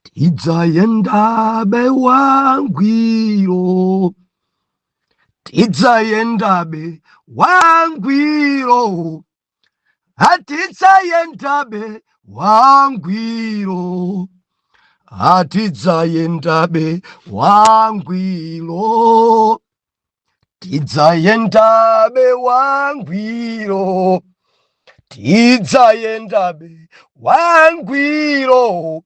Tidzayendabe wangwiro, tidzayendabe wangwiro, atidzayendabe wangwiro, atidzayendabe wangwiro, tidzayendabe wangwiro, tidzayendabe wangwiro,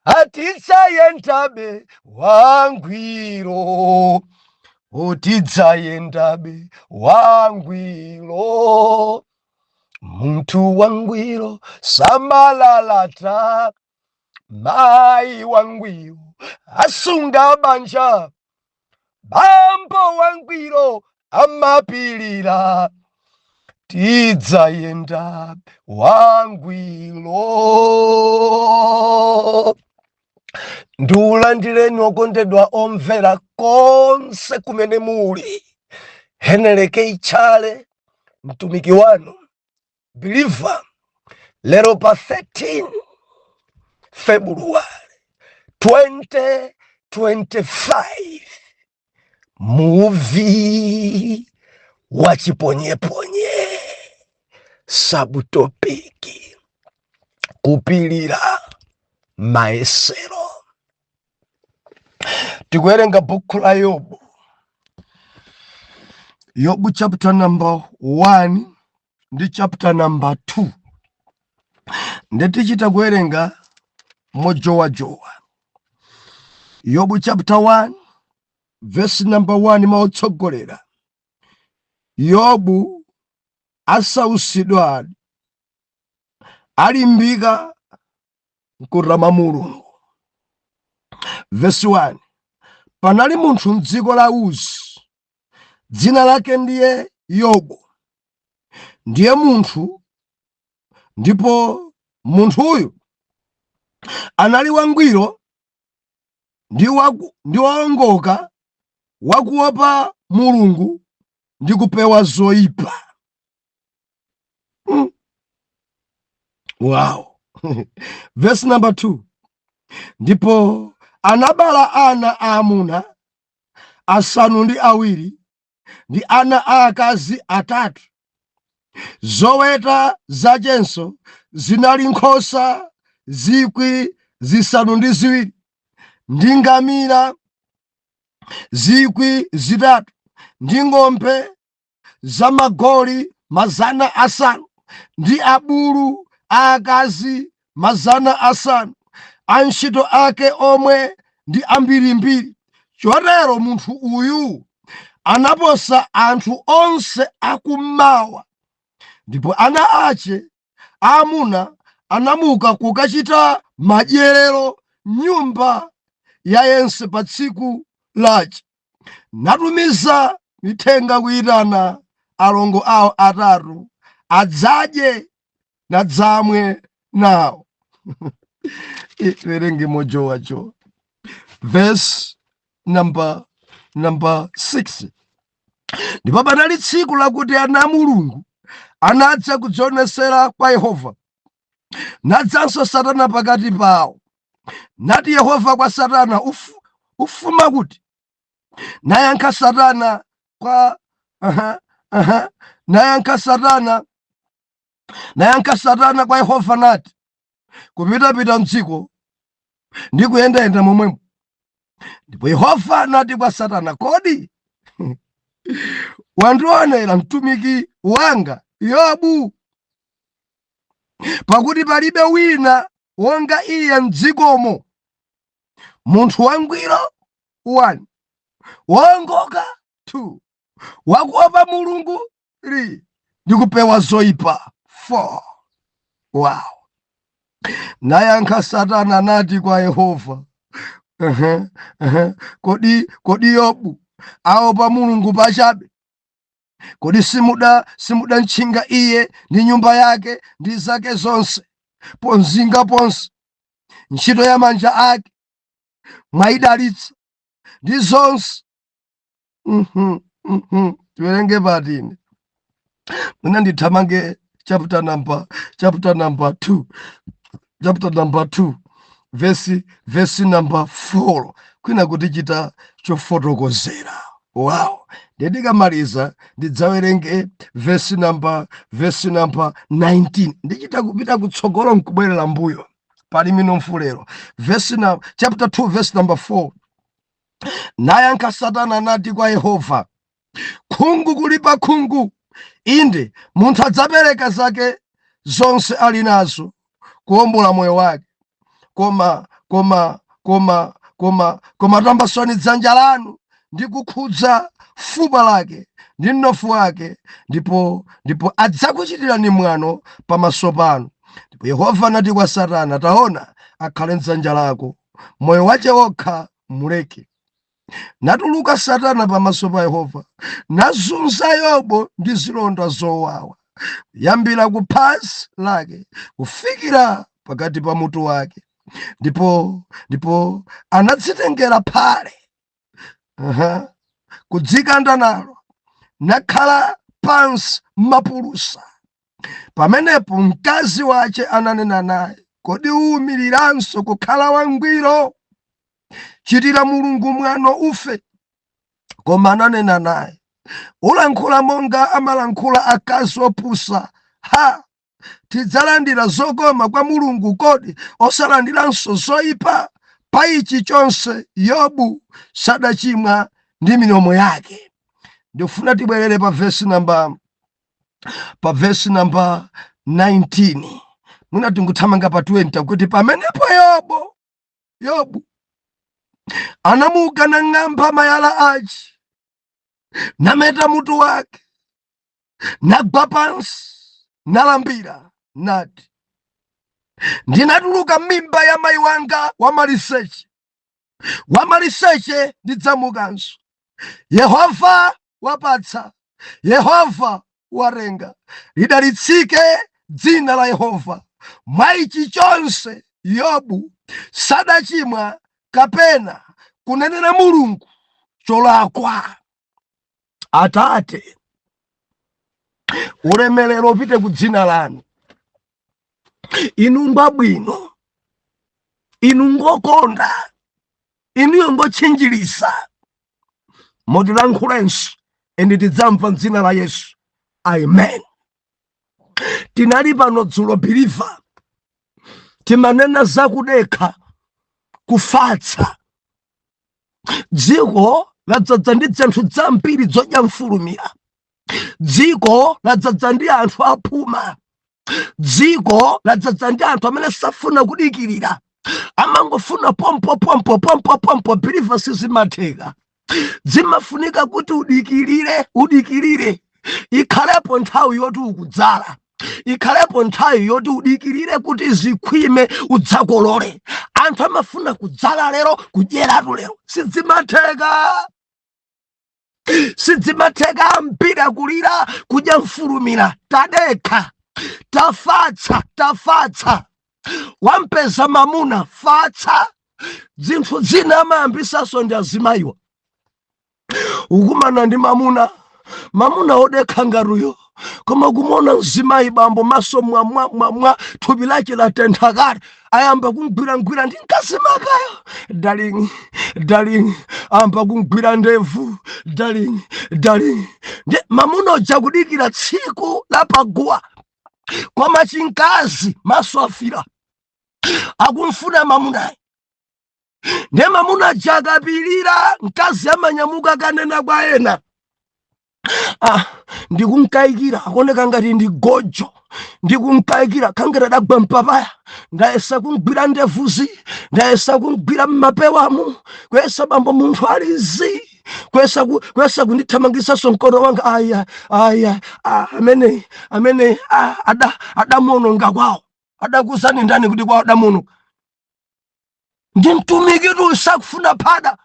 atidzayendabe wangwiro, utidzayendabe wangwiro. Munthu wangwiro samalalata, mayi wangwiro asunga banja, bambo wangwiro amapilira, tidzayenda wangwiro. Ndiulandireni okondedwa omvera konse kumene muli. Heneleke Tchale, mtumiki wanu believer, lero pa 13 February 2025, muvi wa chiponyeponye, subtopic kupilira mayesero. Tikuwerenga buku la Yobu, Yobu chapter number 1 ndi chapter number 2. Ndetichita kuwerenga mojowajowa. Yobu chapter 1 verse number 1, maotsogolera: Yobu asausidwa, alimbika nkutama Mulungu. Verse 1: Panali munthu mdziko la Uzi, dzina lake ndiye Yobu. Ndiye munthu, ndipo munthuyu anali wangwiro ndi wowongoka, wakuopa Mulungu ndi kupewa zoyipa. Wow. Verse number 2: Ndipo anabala ana aamuna 7 ndi ana aakazi 3. Zoweta zachenso zinali nkhosa 7,000 ndi ngamira 3,000 ndi ng'ombe zamagoli 500 ndi abulu aakazi 500, antchito ake omwe ndi ambirimbiri. Chotero munthu uyu anaposa anthu onse akummawa. Ndipo ana ache aamuna anamuka kukachita madyerero nyumba ya yense pa tsiku lache, natumiza mithenga kuyitana alongo awo 3 adzadye nadzamwe nawo. Werenge mojowajowa. Verse number 6: Ndipo panali tsiku lakuti ana a Mulungu anadza kudzionesera kwa Yehova, nadzanso Satana pakati pawo. Nati Yehova kwa Satana, Ufuma kuti?" Nayankha Satana kwa aha, aha, nayankha Satana kwa Yehova nati, "Kupitapita mdziko ndi kuyendayenda momwemo." Ndipo Yehova anati kwa Satana, "Kodi wandionera mtumiki wanga Yobu? Pakuti palibe wina wonga iye mdzikomo, munthu wangwiro 1, wongoka 2, wakuopa Mulungu 3, ndi kupewa zoyipa 4." Wow. Nayankha Satana anati kwa Yehova, "Ehe, kodi Yobu aopa Mulungu pachabe? Kodi simuda ntchinga iye ndi nyumba yake ndi zake zonse ponzinga ponse? Ntchito ya manja ake mwayidalitsa ndi zonse." Tiwerenge patine mwina ndithamange chapter number 2, chapter number 2. Vesi namba 4 kwina kutichita chofotokozera. Wow! Ndiye ndikamaliza ndidzawerenge vesi namba 19. Ndichita kupita kutsogolo nkubwerera mbuyo pali minofu lero. Vesi na chapter 2 verse number 4: Nayankha Satana anati kwa Yehova, "Khungu kulipa khungu! Inde, munthu adzapereka zake zonse ali nazo kuwombola moyo wake. Koma tambaswani dzanja lanu ndi kukhudza fupa lake ndi mnofu wake, ndipo adzakuchitirani mwano pamaso panu." Ndipo Yehova anati kwa Satana, "Taona, akhale mdzanja lako, moyo wace wokha muleke." Natuluka Satana pamaso pa Yehova, nazunza Yobo ndi zilonda zowawa kuyambira ku phazi lake kufikira pakati pa mutu wake. Ndipo anadzitengera phale, kudzikanda nalo, nakhala pansi m'mapulusa. Pamenepo mkazi wace ananena naye, "Kodi uwumiriranso kukhala wangwiro? Chitira Mulungu mwano, ufe." Koma ananena naye, "Ulankhula monga amalankhula akazi opusa. Ha, tidzalandira zokoma kwa Mulungu kodi, osalandiranso zoyipa?" Pa ichi chonse Yobu sadachimwa ndi milomo yake. Ndifuna tibwerere pa vesi namba 19. Mwina tinguthamanga pa 20, kuti pamenepo Yobu anamuka, nang'amba mayala ace, nameta mutu wake, nagwa pansi, nalambira, nati, "Ndinatuluka m'mimba ya mayi wanga wamaliseche, wamaliseche ndidzamukanso. Yehova wapatsa, Yehova watenga, lidalitsike dzina la Yehova." Mwa ichi chonse Yobu sadachimwa kapena kunenera Mulungu cholakwa. Atate, ulemerero upite ku dzina lanu. Inu ngwabwino, inu ngokonda, inuyo ngotchinjiriza. Mutilankhulenso ende tidzamva m'dzina la Yesu, amen. Tinali pano dzulo, believer, timanena zakudekha, kufatsa. Dziko ladzadza ndi zinthu zambiri zodya mfulumira, dziko ladzadza ndi anthu aphuma, dziko ladzadza ndi anthu amene safuna kudikirira, amangofuna pompo pompo, pompo pompo. Believer, sizimatheka. Zimafunika kuti udikirire, udikirire. Ikhalepo nthawi yoti ukudzala, ikhalepo nthawi yoti udikirire kuti zikhwime, udzakolole. Anthu amafuna kudzala lero, kudyeratu lero. Sizimatheka, sizimatheka. Ambiri akulira kudya mfulumira. Tadekha, tafatsa, tafatsa. Wampeza mamuna, fatsa. Zinthu zina amayambisanso ndi azimayiwa. Ukumana ndi mamuna, mamuna odekha ngatuyo, koma kumuona mzimayi, bambo maso mwamwamwamwa, thupi lake latentha kale, ayamba kumgwirangwira ndi mkazi makayo, "Darling, darling." Ayamba kumgwira ndevu, "Darling, darling." Ndi mamuna uja kudikira tsiku la paguwa, koma chinkazi maso afira, akumfuna mamunayi. Ndiye mamuna aja akapirira, mkazi amanyamuka kanena kwa ena, "Ah, ndikumkayikira, akuoneka ngati ndi gojo, ndikumkayikira, kangati adagwa mpapaya. Ndayesa kumgwira ndevuzi, ndayesa kumgwira mmapewamu, kuyesa bambo munthu alizi, kuyesa kundithamangisanso mkono wanga. Aya, aya, ah, amene ah, adamuononga kwawo." Adakuzani ndani kuti kwawo adamuononga? Ndi mtumiki tu, sakufuna phada.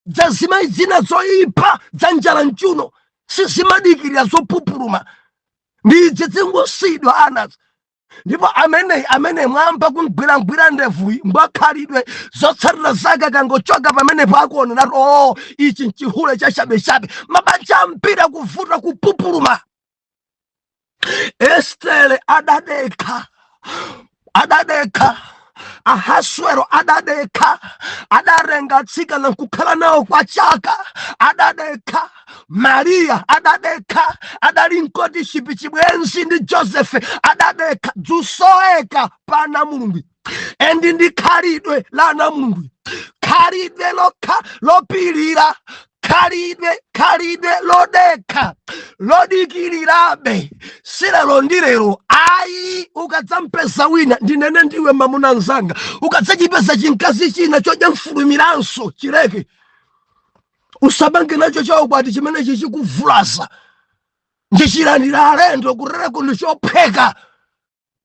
Dzazimayi zina zoyipa, za njala mchuno, sizimadikirira, zopupuluma ndi idzi zingosiyidwa anazi. Ndipo amene mwamba kumgwirangwira ndevuyi ngwakhalidwe, zotsatira zake akangochoka pamenepo akuoneratu, "O, ichi nchihule chachabechabe." Mabanja ambiri akuvuta, kupupuluma. Estere adadekha, adadekha. Ahaswero adadekha, adarenga atsikana nkukhala nawo kwa chaka, adadekha. Mariya adadekha, adali nkoti chipi chibwenzi ndi Josefe, adadekha. Dzusoeka pa ana Mulungu, and ndi khalidwe la ana Mulungu, khalidwe lokha lopilira, khalidwe lodekha, lodikirirabe. Silero ndi lero ayi. Ukadzampeza wina, ndinene ndiwe mamuna mzanga, ukadzachipeza chinkazi china chodya mfulumiranso, chileke, usamange nacho chaukwati chimenechi chikuvulaza. Ndichilandira alendo kutereko ndichopheka.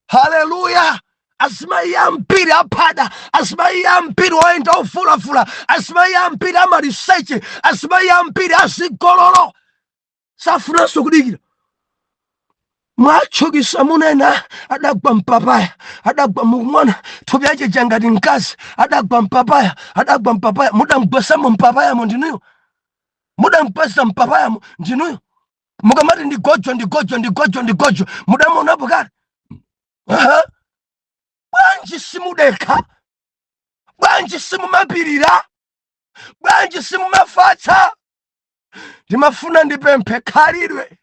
Haleluya! Azimayi ambiri aphada, azimayi ambiri oyenda ofulafula, azimayi ambiri amaliseche, azimayi ambiri azigololo safunanso kudikira. Mwatchukisa munena adagwa mpapaya, adagwa mukumona thupi yache ngati mkazi adagwa mpapaya, adagwa mpapaya. Mudamgwesamo mpapayamo ndinuyo, mudamgwesa mpapayamo ndinuyo. Mukamati ndigojo, ndigojo, ndigojo, ndigojo, mudamuonapo kale? Aha. Bwanji simudekha? Bwanji simumapirira? Bwanji simumafatsa? Ndimafuna ndipemphe, khalidwe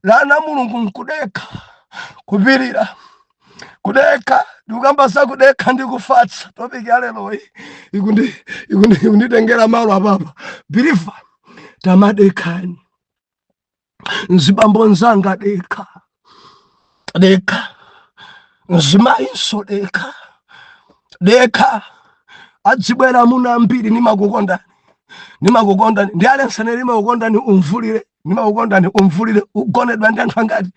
lana Mulungu nkudekha, kupirira, kudekha. Ndikukamba za kudekha ndi kufatsa. Topic ya leroyi ikunditengera malo apapa. Believer, tamadekhani. Mzibambo nzanga, dekha, dekha. Mzimayinso, dekha, dekha. Adzibwera amuna ambiri, "Nimakukondani, nimakukondani." Ndi alensane, "Nimakukondani," umvulire, "Nimakukondani," umvulire. Ugonedwa ndi anthu angati?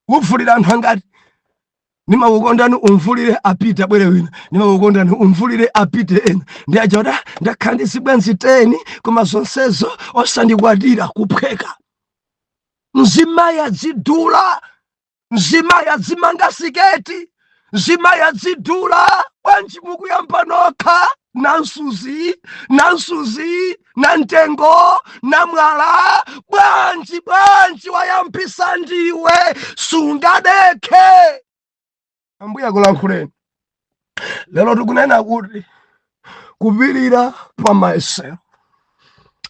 Uvulira anthu angati? "Nimakukondani," umvulire, apite, abwere wina. "Nimakukondani," umvulire, apite ena. Ndi aja kuti, "Ndakhala ndi zibwenzi 10, koma zonsezo osandikwatira." Kuphweka. Mzimayi adzidula, mzimayi adzimanga siketi, mzimayi adzidula. Bwanji mukuyamba nokha nansuzi, nansuzi, namtengo, namwala? Bwanji, bwanji wayambisa ndiwe? Sungadekhe? Ambuye akulankhuleni lero. Tikunena kuti kupirira pa mayesero.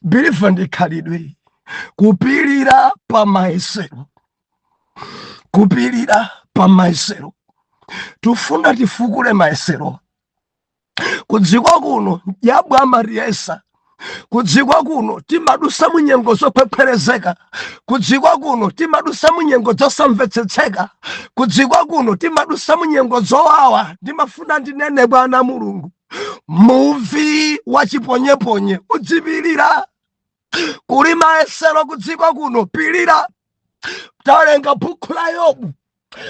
Believer, ndi khalidwe kupirira pa mayesero, kupirira pa mayesero. Tifuna tifukule mayesero. Kudziko kuno yabwa amatiyesa, kudziko kuno timadusa munyengo zokhwekhwerezeka, kudziko kuno timadusa munyengo zosamvetsetseka, kudziko kuno timadusa munyengo zowawa. Ndimafuna ndinene, bwana Mulungu, muvi wa chiponyeponye udzipirira. Kuli mayesero kudziko kuno, pirira. Tawerenga bhuku la Yobu,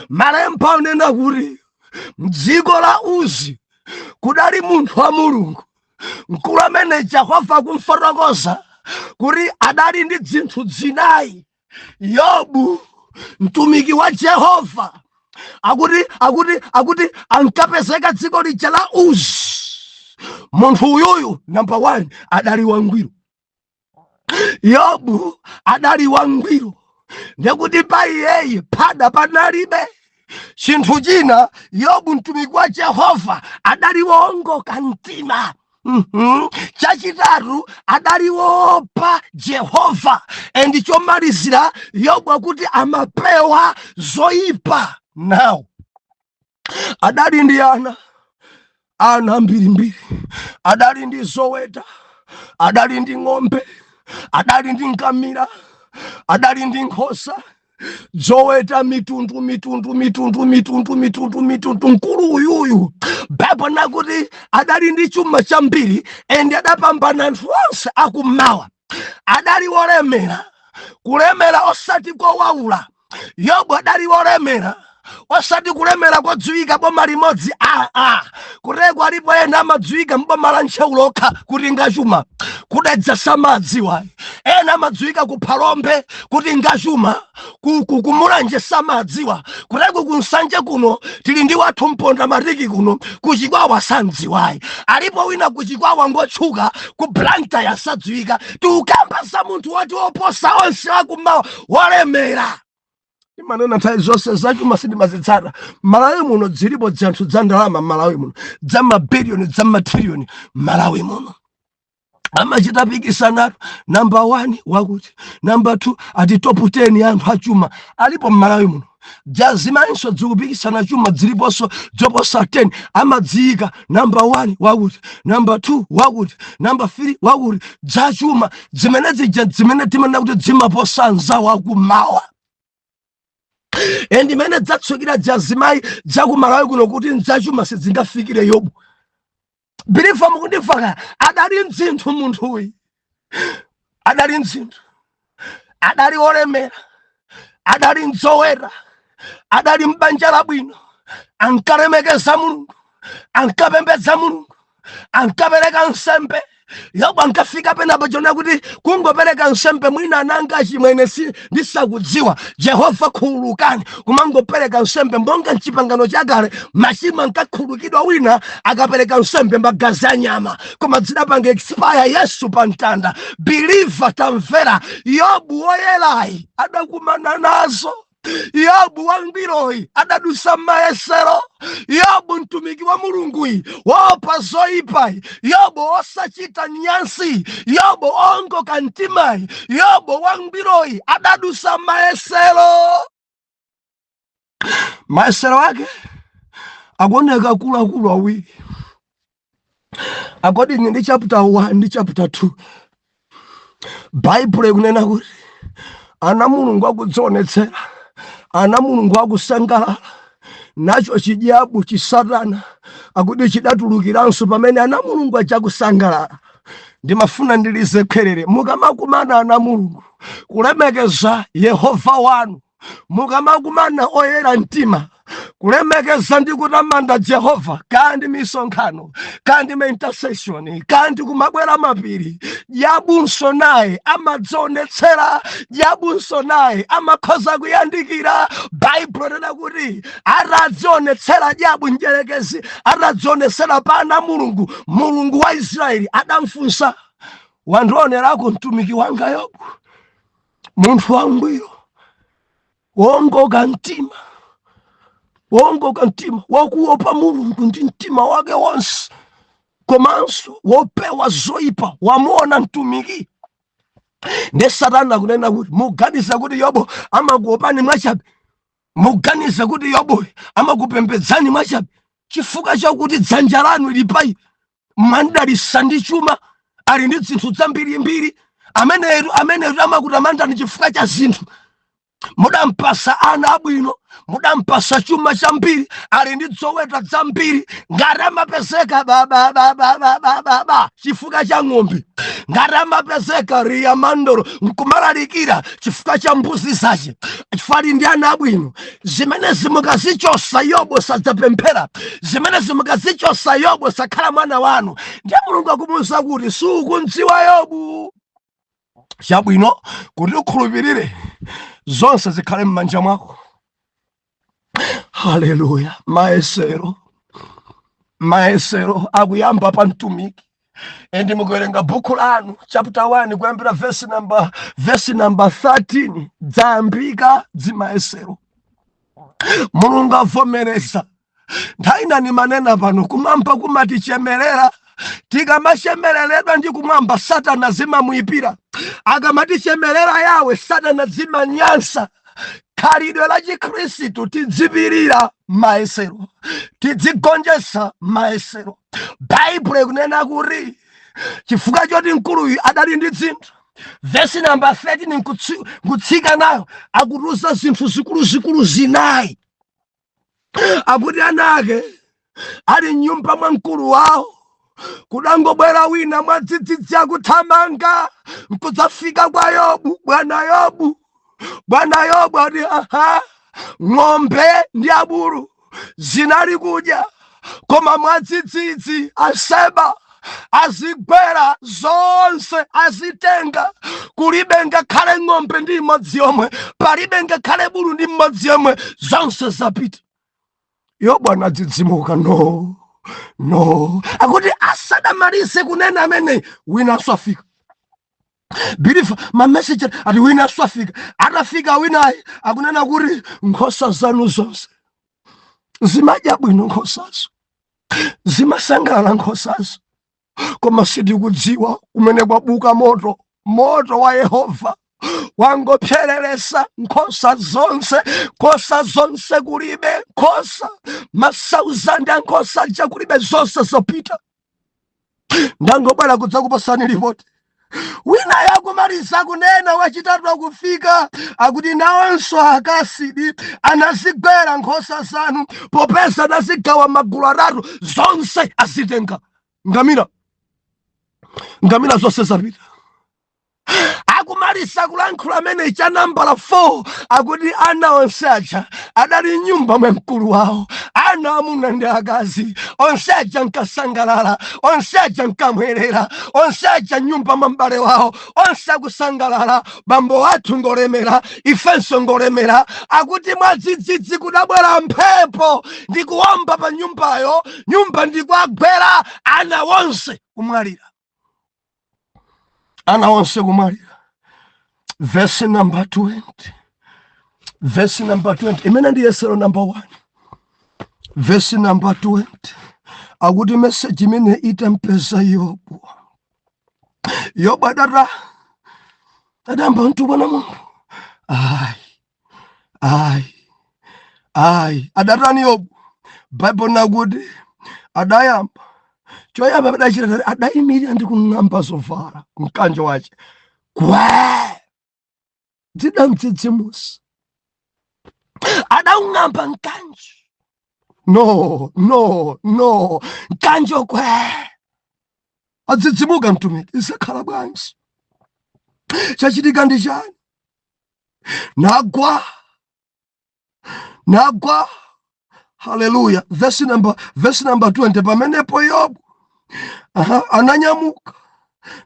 malemba anena kuti mdziko la Uzi kudali munthu wa Mulungu, mkulu amene Jehova kumfotokoza kuti adali ndi zinthu zinayi. Yobu, mtumiki wa Jehova, akuti ankapezeka dziko lija la Uzi. Munthu uyuyu, number 1, adali wangwiro. Yobu adali wangwiro, ndekuti pa iyeyi phada panalibe. Chinthu china, Yobu mtumiki wa Jehova adali wongoka mtima. Chachitatu, adali woopa Jehova. And chomalizira, Yobu akuti amapewa zoyipa. Now adali ndi ana ambirimbiri, adali ndi zoweta, adali ndi ng'ombe, adali ndi ngamira, adali ndi nkhosa, zoweta mitundu mitundu mitundu mitundu mitundu mitundu. Mkulu uyuyu, Baibo nakuti adali ndi chuma chambiri and adapambana anthu onse akummawa. Adali wolemera, kulemera osati kowaula. Yobu adali wolemera, osati kulemera kodziwika boma limodzi aa. Kuteko alipo ena amadziwika mboma la Ntcheu lokha kuti ngachuma, kudedza samadziwa. Ena amadziwika ku Phalombe kuti ngachuma, kumulanje samadziwa. Kuteko kunsanje kuno tili ndi wathu mponda matiki kuno, kuchikwawa sandziwayi. Alipo wina kuchikwawa ngotchuka, ku Blantyre sadziwika. Tiukamba za munthu woti oposa onse akummawa, wolemera. Timanena nthawi zonse, zachuma sindimazitsata. Malawi muno zilipo dzanthu dza ndalama, Malawi muno dza mabiliyoni, dza matriliyoni. Malawi muno amachita pikisanatu, number 1 wakuti, number 2 ati, top 10 ya anthu achuma alipo mmalawi muno. Jazimayinso dzikupikisana chuma, dziliponso dzoposa 10, amadziyika number 1 wakuti, number 2 wakuti, number 3 wakuti. Dzachuma zimene zija zimene timanena kuti dzimaposa anzawo akumawa, and imene dzatsukira jazimayi dzakumalawi kuno kuti ndzachuma sidzingafikire Yobu. Believer, mukundimva? Adali mdzinthu munthuyi, adali mdzinthu, adali olemera, adali mdzowera, adali mbanja labwino, ankalemekeza Mulungu, ankapembedza Mulungu, ankapereka nsembe. Yobu ankafika penapo chona kuti kungopereka nsembe, mwina ananga chimwene si ndisakudziwa, Jehova khululukani, kumangopereka nsembe monga mchipangano chakale machimo ankakhululukidwa wina akapereka nsembe magazi a nyama, koma zidapanga expire Yesu pa mtanda. Believer, tamvera, Yobu woyerayi adakumana nazo. Yobu wangwiroyi adadusa mayesero. Yobu mtumiki wa Mulunguyi, wopa zoyipayi, Yobu osachita nyansi, Yobu ongoka mtimayi, Yobu wangwiroyi adadusa mayesero. Mayesero ake akuoneka akuluakulu awiri, according ndi chapter 1 ndi chapter 2. Baibulo ikunena kuti ana Mulungu akudzionetsera, ana Mulungu akusangalala nacho chidyabu chisatana, akuti chidatulukiranso pamene ana Mulungu achakusangalala. Ndimafuna ndilize khwerere: mukamakumana ana Mulungu kulemekeza Yehova wanu, mukamakumana oyera mtima kulemekeza ndi kutamanda Jehova, kandi misonkhano, kandi ma intercession, kandi kumabwera mapiri, dyabunso naye amadzionetsera, dyabunso naye amakhoza kuyandikira. Baibulo lena kuti atadzionetsera dyabu, mdyerekezi atadzionetsera pa ana Mulungu, Mulungu wa Israeli adamfunsa, "Wandionerako mtumiki wanga Yobu, munthu wangwiro, wongoka mtima, wongoka mtima, wakuopa Mulungu ndi mtima wake wonse, komanso wopewa zoyipa? Wamuona mtumiki?" Ndi Satana akunena kuti, "Muganiza kuti Yobo amakuopani mwachabe? Muganiza kuti Yobo amakupembedzani mwachabe chifukwa chakuti dzanja lanu lipai mwandalisa ndi chuma, ali ndi zinthu zambirimbiri? Amenetu, amenetu amakutamandani chifukwa cha zinthu. Mudampasa ana abwino, mudampasa chuma chambiri, ali ndi zoweta zambiri. Ngati amapezeka babababababa chifukwa cha ng'ombe, ngati amapezeka riyamandoro nkumalalikira chifukwa cha mbuzi zace, chifukwa ali ndi ana abwino, zimene zimukazichosa Yobo sadzapemphera, zimene zimukazichosa Yobo sakhala mwana wanu." Ndiye Mulungu akumuwuza kuti, "Sukundziwa Yobu chabwino. Kuti ukhulupirire, zonse zikhale m'manja mwako." Haleluya! Mayesero, mayesero akuyamba pa mtumiki. And mukuwerenga bhuku lanu chapter 1 kuyambira verse number 13, dzayambika dzimayesero. Mulungu avomereza. Nthawi nani manena pano, kumwamba kumatichemerera. Tikamachemereredwa ndi kumwamba, Satana zimamuyipira. Akamatichemerera yawe, Satana zimanyansa. Khalidwe la Chikhristu, tidzipirira mayesero, tidzigonjetsa mayesero. Baibulo ikunena kuti chifukwa choti mkuluyu adali ndi dzinthu, vesi namba 13 nkutsika nayo, akutiuza zinthu zikuluzikulu zinayi. Akuti ana ake ali mnyumba mwa mkulu wawo, kudangobwera wina mwadzidzidzi akuthamanga nkudzafika kwa Yobu. "Bwana Yobu, bwana Yobu," ati, "aha, ng'ombe ndi abulu zinali kudya, koma mwadzidzidzi aseba azigwera zonse, azitenga. Kulibe ngakhale ng'ombe ndi imodzi yomwe, palibe ngakhale bulu ndi mmodzi yomwe, zonse zapita." Yobu anadzidzimuka. "No, no." Akuti asadamalize kunena amene, winanso afika. Believer, mameseji ati winanso afika. Atafika winayi akunena kuti nkhosa zanu zonse zimadya bwino, nkhosazo zimasangalala, nkhosazo, koma sitikudziwa kumene kwabuka moto. Moto wa Yehova wangopsereresa nkhosa zonse, nkhosa zonse kulibe, nkhosa masauzandi a nkhosa ja kulibe, zonse zopita. Ndangobwera kudzakupasani ripoti. Wina yakumaliza kunena, wachitatu akufika, akuti nawonso Akasidi anazigwera nkhosa zanu, popeza anazigawa magulu atatu, zonse azitenga, ngamira, ngamira zonse zapita. Akumalisa kulankhula amene cha nambala 4 akuti ana onse aja adali nyumba mwa mkulu wawo, ana amuna ndi akazi onse aja nkasangalala, onse aja nkamwerera, onse aja nyumba mwa m'bale wawo, onse akusangalala, bambo wathu ngolemera, ifenso ngolemera. Akuti mwadzidzidzi kudabwera mphepo ndikuwomba pa nyumbayo, nyumba ndikuagwera, ana onse kumwalira, ana onse kumwalira. Verse number 20, verse number 20, imene ndi yesero number 1, verse number 20, akuti message imene itampeza Yobu, Yobu adata adamba mtukwana Mulungu? Ayi, ayi, ayi. Adatani Yobu? Bible nakuti adayamba, choyamba adachita, adayimirira ndi kung'amba zovala, mkanjo wace kwe zidamdzidzimusa, adaung'amba mkanjo. No, no, no, mkanjo kwe, adzidzimuka mtumiki, isakhala bwanji? Chachitika ndi chani? Nagwa, nagwa. Haleluya! Verse number 20: pamenepo Yobu, aha, ananyamuka,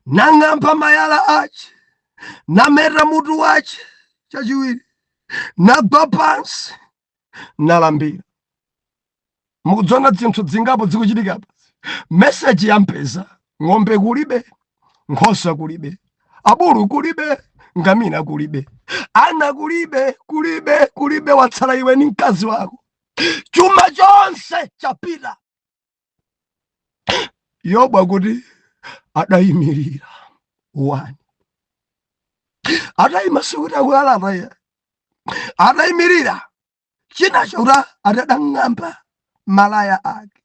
nang'amba mayala ace, nameta mutu wace. Chachiwiri, nagwa pansi, nalambira. Mukudziona zinthu zingapo zikuchitika apa. Meseji yampeza: ng'ombe kulibe, nkhosa kulibe, abulu kulibe, ngamina kulibe, ana kulibe, kulibe, kulibe, watsala iwe ni mkazi wako, chuma chonse chapita. Yobu akuti adayimirira. One, atayima sikuti akulalata iye, adayimirira. Chinacho kuti adadang'amba malaya ake.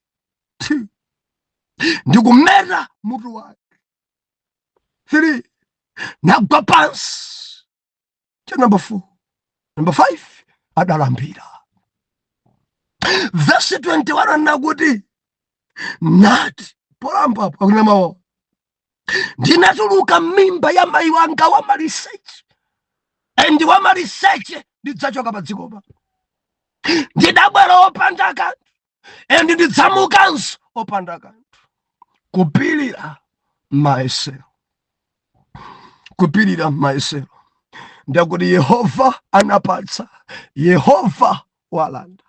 Two, ndikumeta mutu wake. Three, nagwa pansi. Cha number four, number five, adalambira. Verse 21 anakuti nati polambo apo akunamawo, "Ndinatuluka m'mimba ya mayi wanga wamaliseche, and wamaliseche ndidzachoka pa dzikopa. Ndidabwera opanda kanthu, and ndidzamukanso opanda kanthu." Kupirira mayesero, kupirira mayesero, ndakuti Yehova anapatsa, Yehova walanda,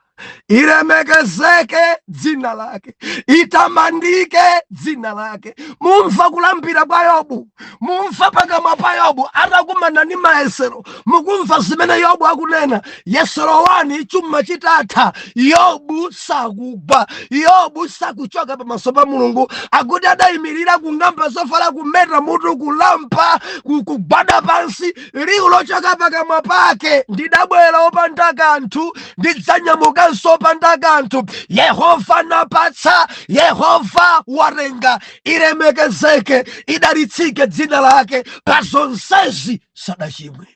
ilemekezeke dzina lake, itamandike dzina lake. Mumva kulambira kwa Yobu, mumva pakamwa pa Yobu atakumana ndi mayesero. Mukumva zimene Yobu akunena. Yesero 1, chuma chitatha, Yobu sakugwa, Yobu sakuchoka pamaso pa Mulungu. Akuti adayimirira, kung'amba zovala, kumeta mutu, kulampa, kugwada pansi. Liwu lochoka pakamwa pake: "Ndidabwera opanda kanthu, ndidzanyamukanso opanda kanthu. Yehova napatsa, Yehova watenga, ilemekezeke, idalitsike dzina lake." Pa zonsezi sadachimwe,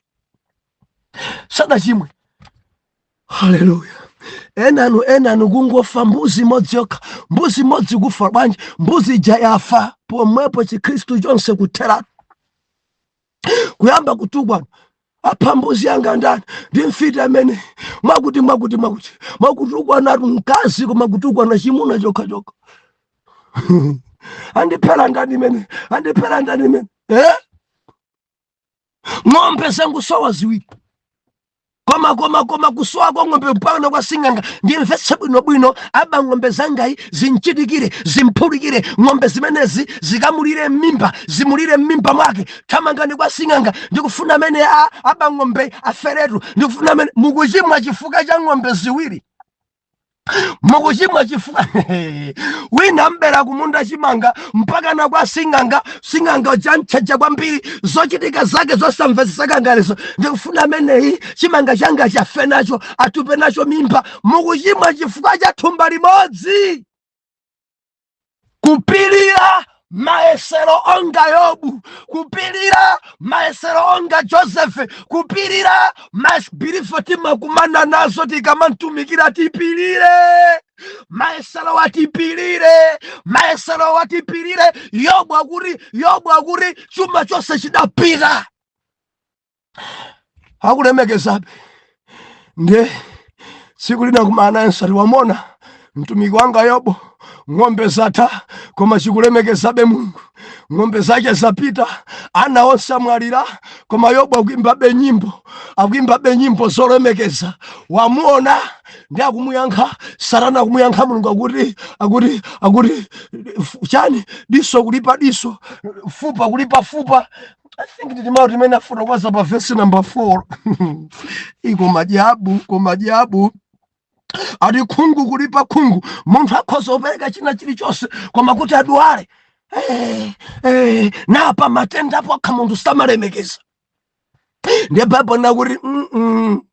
sadachimwe. Haleluya! Enanu, enanu kungofa mbuzi imodzi yokha, mbuzi imodzi kufa bwanji? Mbuzi ija yafa pomwepo, Chikhristu chonse kutheratu, kuyamba kutukwana: "Apha mbuzi yanga ndani? Ndi mfiti amene," mwakuti, mwakuti, mwakuti, mwakutukwanatu mkazi, koma kutukwana chimuna chokha chokha. "Andiphera ndani imene? Andiphera ndani imene?" Eh? Ng'ombe zangusowa ziwiri. Koma kusowa kwa ng'ombe mpaka kwa sing'anga, ndimvetse bwinobwino, aba ng'ombe zangayi, zinchitikire, zimphulikire ng'ombe zimenezi, zikamulire m'mimba, zimulire m'mimba mwake. Thamangani kwa sing'anga, ndikufuna amene aba ng'ombe aferetu, ndikufuna amene. Mukuchimwa chifukwa cha ng'ombe ziwiri, mukuchimwa chifukwa wina mbera kumunda chimanga, mpaka na kwa sing'anga. Sing'anga chanchaja kwambiri, zochitika zake zosamvetseseka ngalezo. Ndikufuna ameneyi chimanga changa chafe nacho, atupe nacho mimba. Mukuchimwa chifukwa cha thumba limodzi. Kupirira mayesero onga Yobu, kupirira mayesero onga Joseph, kupirira masbirifo timakumana nazo tikamantumikira. Tipirire mayesero, watipirire mayesero, watipirire. Yobu akuti chuma chonse chidapita, akulemekezabe. Ndiye tsiku lina kumana nsati wamona mtumiki wanga Yobo, ng'ombe zatha koma chikulemekezabe Mulungu. Ng'ombe zake zapita, ana onse amwalira, koma Yobo akuimbabe nyimbo, akuimbabe nyimbo zolemekeza. Wamuona? Ndi akumuyankha Satana, akumuyankha Mulungu, akuti chani? Diso kulipa diso, fupa kulipa fupa. I think nditi mawu timene afotokoza pa verse number 4. Iko majabu, ko majabu ati khungu kulipa khungu. Munthu akhoza kupereka china chilichonse, koma kuti adwale, napa matenda apo akha, munthu samalemekeza. Ndiye Baibulo nakuti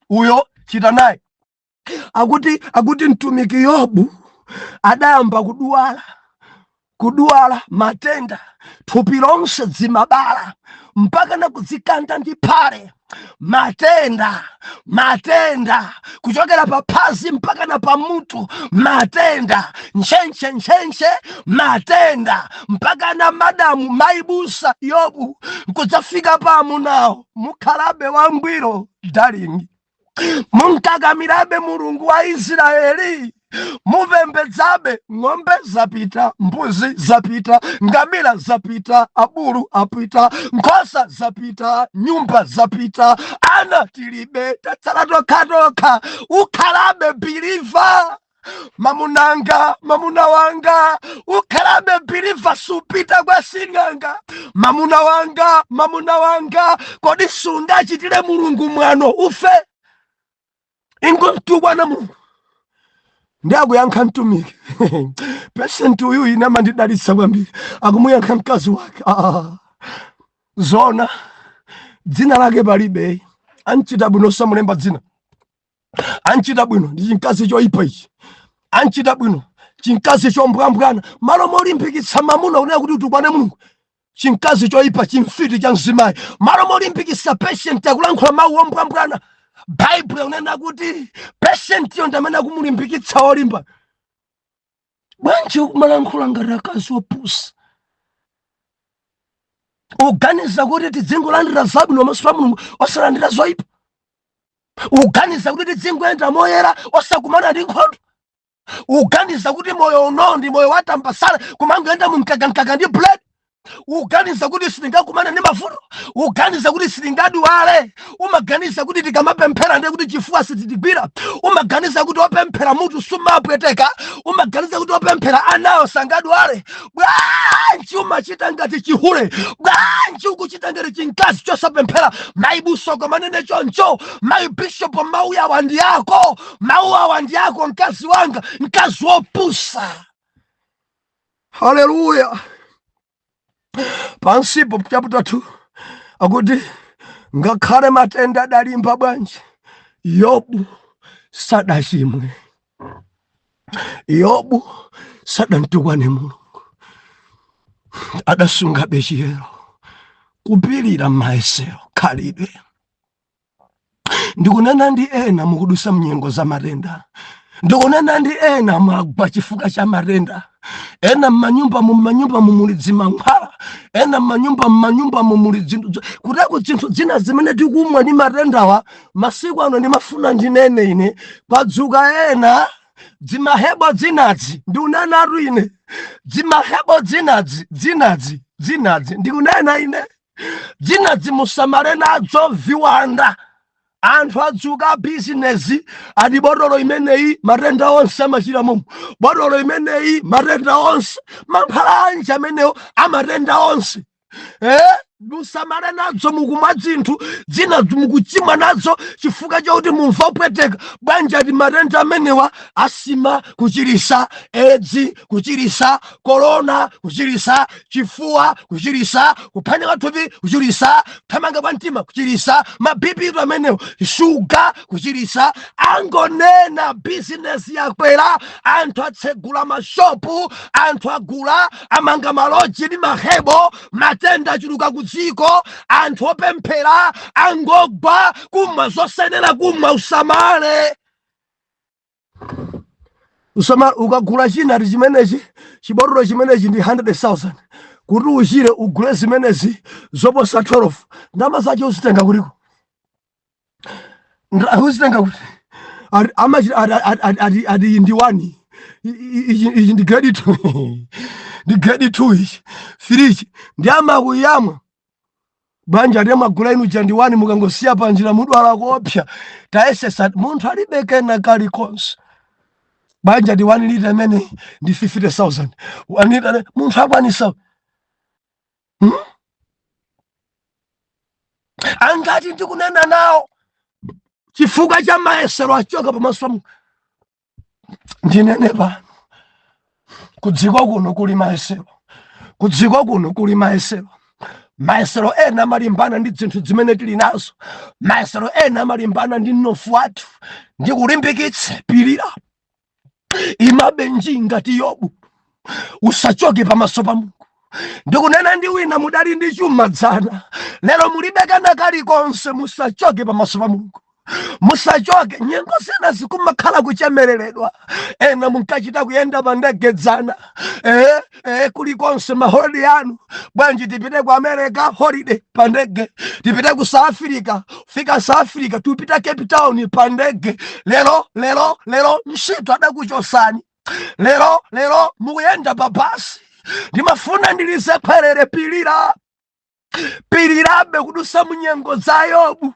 uyo chita naye. Akuti mtumiki Yobu adayamba kudwala, kudwala matenda, thupi lonse dzimabala, mpaka na kudzikanda ndi phale. Matenda, matenda kuchokera pa phazi mpaka na pamutu, matenda ntchentche, ntchentche, matenda mpaka na madamu maibusa Yobu nkudzafika pa amunawo. Mukhalabe wangwiro, darling? Munkakamirabe Mulungu wa Israeli? Mupembedzabe? Ng'ombe zapita, mbuzi zapita, ngamira zapita, abulu apita, nkhosa zapita, nyumba zapita, ana tilibe, tatsala tokhatokha. Ukhalabe believer, mamunanga? Mamuna wanga, ukhalabe believer? Supita kwa sing'anga? Mamuna wanga, mamuna wanga, kodi sungachitire Mulungu mwano ufe? Ingomtukwana Mulungu. Ndi akuyankha mtumiki patient uyu, ine amandidalitsa kwambiri. Akumuyankha mkazi wake. Ah, zona dzina lake palibe. Anchita bwino samulemba dzina, anchita bwino. Ndi chimkazi choyipa ichi, anchita bwino, chimkazi chombwambwana. Malo molimbikitsa mamuna kunena kuti utukwane Mulungu, chimkazi choyipa, chimfiti cha mzimayi. Malo molimbikitsa patient akulankhula mawu ombwambwana. Baibulo kunena kuti patient yo ndi amene akumulimbikitsa olimba. Bwanji ukumalankhula ngati akazi opusa? Uganiza kuti tidzingolandira zabwino pamaso pa Mulungu, osalandira zoyipa? Uganiza kuti tidzingoyenda moyera, osakumana ndi nkhondo? Uganiza kuti moyo uno ndi moyo watambasala, kumangoyenda mumkakamkaka ndi bread? Uganiza kuti sitingakumane ndi mavuto? Uganiza kuti sitingadwale? Umaganiza kuti tikamapemphera ndiye kuti chifuwa sititigwira? Umaganiza kuti opemphera mutu sumapweteka? Umaganiza kuti opemphera anawo sangadwale? Bwanji umachita ngati chihule? Bwanji ukuchita ngati chinkazi chosapemphera? Maibuso manene choncho, mai bishop, mawu awa ndi ako, mawu awa ndi ako, mkazi wanga, mkazi wopusa. Haleluya! Pansipo chapter 2 akuti ngakhale matenda adalimba bwanji, Yobu sadachimwe, Yobu sadamtukwane Mulungu, adasungabe chiyero, kupirira mayesero, khalidwe. Ndikunena ndi ena mukudusa mnyengo za matenda, ndikunena ndi ena mwagwa chifukwa cha matenda. Ena mmanyumba mumuli dzimankhwala, ena mmanyumba mumuli zinthu kuteko, zinthu zina zimene tikumwa ndi matendawa masiku ano. Ndimafuna ndinene ine, kwadzuka ena dzimahebo dzinadzi, ndikunenatu ine, dzimahebo dzinadzi, ndikunena ine, dzinadzi musamale nadzo, viwanda. Anthu adzuka bizinesi, ati botolo imeneyi matenda onse amachira momo, botolo imeneyi matenda onse, mankhwala anji amenewo amatenda onse. Musamale nadzo, mukumwa dzinthu dzina mukuchimwa nadzo chifukwa chakuti mumva upweteka. Bwanji ati matenda amenewa asima kuchirisa edzi, kuchirisa korona, kuchirisa chifuwa, kuchirisa kuphwanya kwa thupi, kuchirisa kuthamanga kwa mtima, kuchirisa ma BP amenewo, shuga kuchirisa. Angonena bizinesi yakwera, anthu atsegula mashopu, anthu agula, amanga maloji ndi mahebo. Matenda achuluka ku dziko, anthu opemphera angogwa kumwa zosenera kumwa. Usamale, usamale. Ukagula china ati chimenechi, chibotolo chimenechi ndi 100,000, kuti uchire ugule zimenezi zoposa 12. Ndalama zache uzitenga kutiko? Uzitenga kuti? Ati ati ndi 1, ichi ndi grade 2, ndi grade 2 ichi, 3 ichi ndi amakuyamwa. Banja ati mwagula inu ja ndi 1, mukangosiya panjira mudwala kopsa. Tayesesa, munthu alibe kena kalikonse. Banja ndi 1 lita imene ndi 50,000, 1 lita munthu akwanisa, Angati ndikunena nawo chifukwa cha mayesero achoka pamaso pa Mulungu. Ndinene pano, kudziko kuno kuli mayesero, kudziko kuno kuli mayesero. Mayesero ena amalimbana ndi zinthu zimene tili nazo, mayesero ena amalimbana ndi mnofu wathu. Ndikulimbikitse, pirira, imabe nji ngati Yobu, usachoke pamaso pa Mulungu. Ndikunena ndi wina, mudali ndi chuma dzana, lero mulibe kana kalikonse, musachoke pamaso pa Mulungu, musachoke. Nyengo zina zikumakhala kuchemereredwa. Ena munkachita kuyenda pa ndege dzana, kulikonse ma holiday anu. Bwanji tipite ku America, holiday pa ndege, tipite ku South Africa, fika South Africa, tipita Cape Town pa ndege. Lero, lero, lero ntchito adakuchosani, lero, lero mukuyenda pa basi. Ndimafuna ndilize khwerere, pilira, pirirabe kudusa munyengo za Yobu,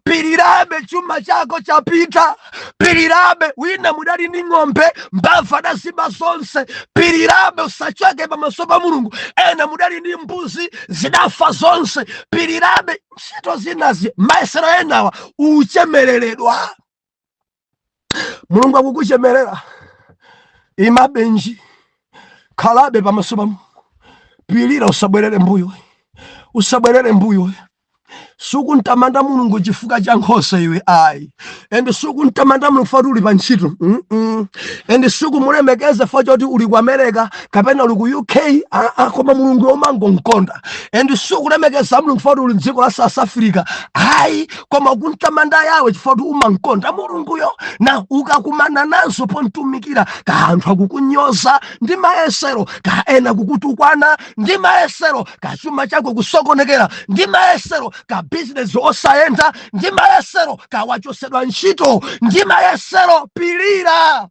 pirirabe. Chuma chako chapita, pirirabe. Wina mudali ndi ng'ombe, mbava adaziba zonse, pirirabe, usachoke pamaso pa Mulungu. Ena mudali ndi mbuzi, zidafa zonse, pirirabe. Ntchito zinazi, mayesero enawa uchemereredwa, Mulungu akukuchemerera. Imabenji, khalabe pamaso pa Mulungu, pilira, usabwerere mbuyo, usabwerere mbuyo. Sukuntamanda Mulungu chifukwa cha nkhosa iwe, ayi, and sukuntamanda Mulungu foti uli pa ntchito, And sukumulemekeza fa choti uli ku America kapena uli ku UK, koma Mulungu yomangonkonda. And sukulemekeza Mulungu foti uli mdziko la South Africa, ayi, koma kuntamanda Yawe chifukwa kuti umankonda Mulunguyo. Na ukakumana nazo pontumikira, ka anthu akukunyoza ndi mayesero, ka ena kukutukwana ndi mayesero, ka chuma chako kusokonekera ndi mayesero, ka bizinesi osayenda ndi mayesero, ka wachosedwa ntchito ndi mayesero, pilira,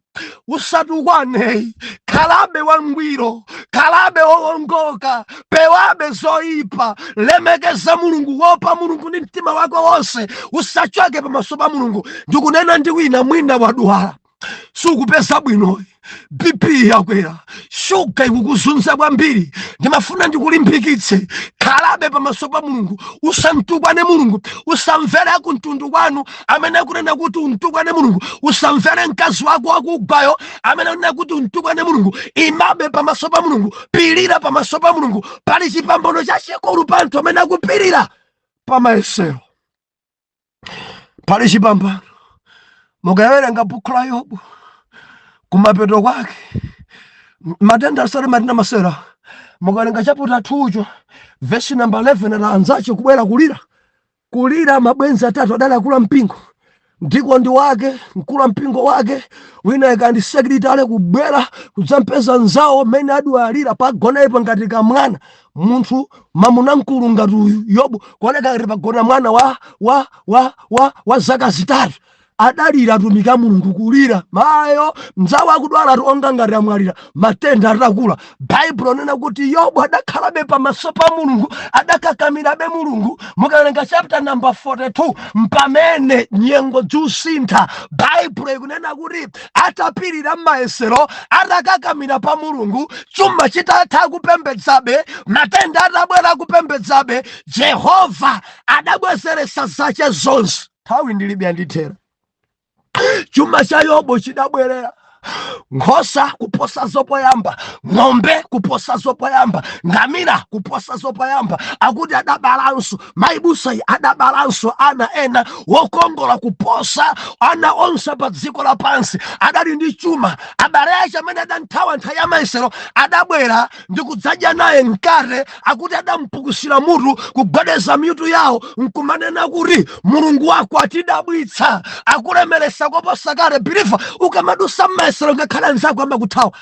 usatukwane, khalabe wangwiro, khalabe wowongoka, pewabe zoyipa, lemekeza Mulungu, wopa Mulungu ndi mtima wako wonse, usachoke pamaso pa Mulungu. Ndikunena ndi wina, mwina wadwala, sukupeza bwino, BP yakwera, shuga ikukuzunza kwambiri. Ndimafuna ndikulimbikitse, khalabe pamaso pa Mulungu, usamtukwane Mulungu, usamvere akumtundu kwanu amene akunena kuti umtukwane Mulungu, usamvere mkazi wako wakugwayo amene akunena kuti umtukwane Mulungu. Imabe pamaso pa Mulungu, pilira pamaso pa Mulungu. Pali chipambano chachikulu pa anthu amene akupirira pamayesero, pali chipambano. Mukawerenga buku la Yobu kumapeto kwake, matenda asali matenda masera. Mukawerenga chapter 2 verse number 11, ala anzache kubwera kulira, kulira, mabwenzi atatu adali akula mpingo, ndiko ndi wake mkulu wa mpingo wake, wina ikandi secretary, kubwera kudzampeza nzawo mmene adwalira pagonepo ngati kamwana. Munthu mamuna mkulu ngati uyu Yobu kuoneka ngati pagona mwana wa zaka 3. Adalira atumiki a Mulungu kulira, mayo mzawo akudwala ati onga ngati amwalira, matenda atakula. Baibulo nena kuti Yobu adakhalabe pamaso pa Mulungu, adakakamirabe Mulungu. Mukawerenga chapter number 42, mpamene nyengo ziusintha. Baibulo ikunena kuti atapirira m'mayesero, atakakamira pa Mulungu, chuma chitatha kupembedzabe, matenda atabwera kupembedzabe, Jehova adabwezeretsa zache zonse. Nthawi ndilibe, yandithera. Chuma cha Yobu chidabwerera, nkhosa kuposa zopoyamba, ng'ombe kuposa zopoyamba, ngamira kuposa zopoyamba. Akuti adabalanso maibusayi, adabalanso ana ena wokongola kuposa ana onse pa dziko lapansi. Adali ndi chuma. Abale ache amene adanthawa nthawi ya mayesero adabwera ndi kudzadya naye mkate. Akuti adampukusira mutu, kugwedeza mitu yawo nkumanena kuti, "Mulungu wako atidabwitsa, akulemeresa koposa kale." Believer, ukamadusa mmayesero, ngakhale anzako amakuthawa,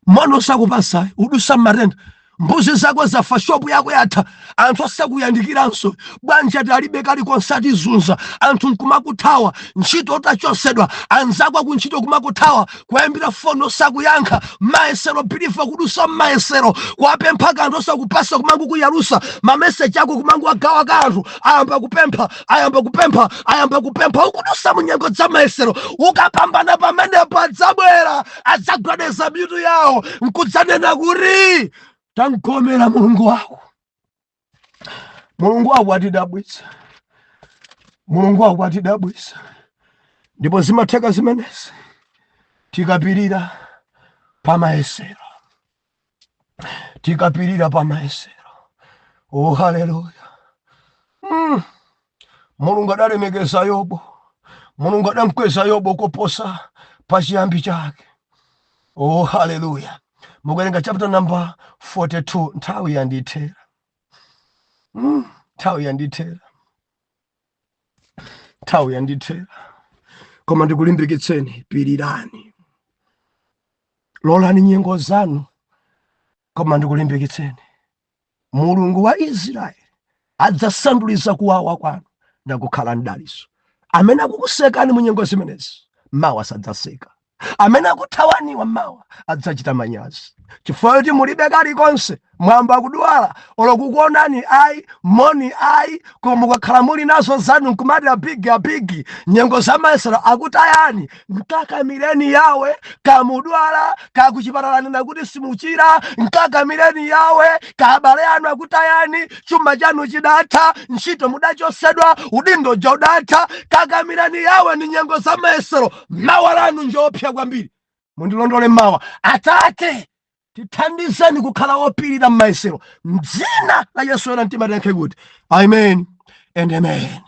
mwana osakupasa, udusa mmatenda, mbuzi zako zafa, shopu yako yatha, anthu osakuyandikiranso, bwanji ati alibe kalikonse, atizunza, anthu nkumakuthawa, ntchito utachosedwa, anzako akuntchito kumakuthawa, kuyambira foni osakuyankha. Mayesero, believer, kudusa mmayesero, kuwapempha kanthu osakupasa, kumangokuyalusa, mameseji ako kumangoagawa kanthu, ayamba kupempha, ayamba kupempha, ayamba kupempha. Ukudusa munyengo za mayesero, ukapambana pamenepo adzabwera, adzagwedeza mitu yawo nkudzanena kuti, "Tamkomera Mulungu wako, Mulungu wako atidabwitsa, Mulungu wako atidabwitsa." Ndipo zimatheka zimenezi tikapirira pamayesero, tikapirira pamayesero. Oh, haleluya! Mulungu adalemekeza Yobo, Mulungu adamkweza Yobo koposa pachiyambi chake. Oh, haleluya! Mukuwerenga chapter number 42. Nthawi yandithera. Nthawi yandithera, nthawi yandithera, koma ndikulimbikitseni, pirirani, lolani nyengo zanu. Koma ndikulimbikitseni, Mulungu wa Israeli adzasanduliza kuwawa kwanu ndakukhala mdaliso. Amene akukusekani mu nyengo zimenezi, mawa sadzaseka. Amene akuthawaniwa, mawa adzachita manyazi chifukwa choti mulibe kalikonse, mwamba kudwala, olo kukuonani ayi, moni ayi. Koma mukakhala muli nazo zanu nkumati abigi abigi, nyengo zamayesero akutayani. Nkakamireni Yawe. Kamudwala, kakuchipatala nena kuti simuchira, nkakamireni Yawe. Kabale anu akutayani, chuma chanu chidatha, ntchito mudachosedwa, udindo ja udatha, kakamirani Yawe. Ni nyengo zamayesero, mawa lanu njopsa kwambiri. Mundilondole mawa. Atate, tithandizeni kukhala wopirira m'mayesero, mdzina la Yesu. Ena mtima tiyankhe kuti amen and amen.